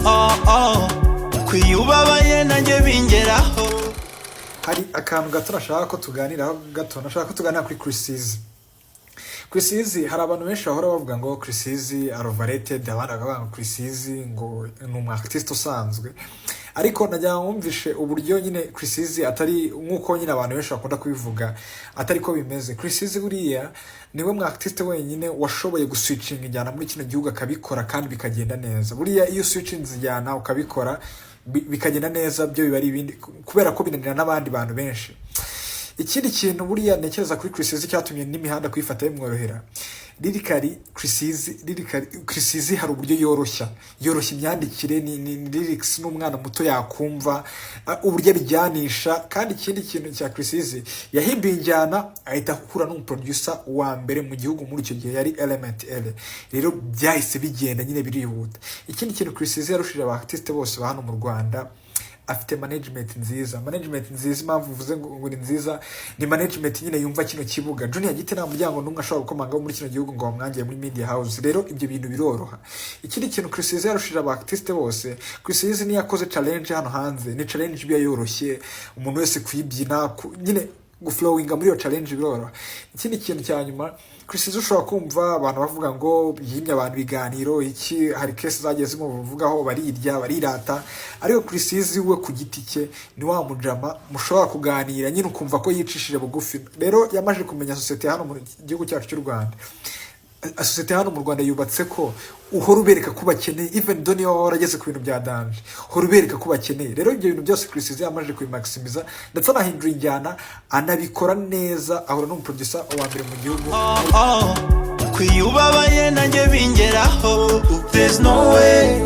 Oh. Ko iyo ubabaye nanjye bingeraho. Hari akantu gato nashaka ko tuganiraho gato, nashaka ko tuganira kuri Chriss Eazy. Chriss Eazy, hari abantu benshi bahora bavuga ngo Chriss Eazy ari overrated, abandi bakavuga ngo Chriss Eazy ngo ni umu artiste usanzwe, ariko nagira ngo mwumvishe uburyo nyine Chriss Eazy atari nk'uko nyine abantu benshi bakunda kubivuga, atari ko bimeze. Chriss Eazy buriya niwe mu artiste wenyine washoboye guswitchinga injyana muri kino gihugu, akabikora kandi bikagenda neza. Buriya iyo uswitchinze injyana ukabikora bikagenda neza, byo biba ari ibindi, kubera ko binanira n'abandi bantu benshi. Ikindi kintu buriya ntekereza kuri Chriss Eazy cyatumye n'imihanda kuyifata bimworohera, lyrically Chriss Eazy, lyrically Chriss Eazy hari uburyo yoroshya imyandikire, ni lyrics n'umwana muto yakumva, uburyo abijyanisha. Kandi ikindi kintu cya Chriss Eazy, yahimbiye injyana ahita ahura n'umuproducer wa mbere mu gihugu muri icyo gihe, yari Element Eleeeh. Rero byahise bigenda nyine birihuta. Ikindi kintu Chriss Eazy yarushije aba artiste bose ba hano mu Rwanda, afite management nziza. Management nziza, impamvu mvuze ngo ni nziza, ni management nyine yumva kino kibuga. Junior Giti nta muryango n'umwe ashobora gukomangaho muri kino gihugu ngo bamwangiye muri media house. Rero ibyo bintu biroroha. Ikindi kintu Chriss Eazy yarushije aba artiste bose, Chriss Eazy niyo yakoze challenge hano hanze, ni challenge iba yoroshye umuntu wese kuyibyina, nyine guflowinga muri iyo challenge biroroha. Ikindi kintu cya nyuma, Chriss Eazy ushobora kumva abantu bavuga ngo yimye abantu ibiganiro, iki, hari case zagiye zimuvugaho, barirya barirata, ariko Chriss Eazy we ku giti cye ni wa mujama mushobora kuganira nyine ukumva ko yicishije bugufi. Rero yamaze kumenya sosiyete hano mu gihugu cyacu cy'u Rwanda. Sosiyete hano mu Rwanda yubatse ko uhora ubereka ko bakeneye, even though niyo waba warageze ku bintu bya danger, uhora ubereka ko bakeneye. Rero ibyo bintu byose Chriss Eazy yamaze kubimaximiza, ndetse anahindura injyana, anabikora neza, ahura n'umuproducer wa mbere mu gihugu. Oh. Ko iyo ubabaye nanjye bingeraho. There's no way.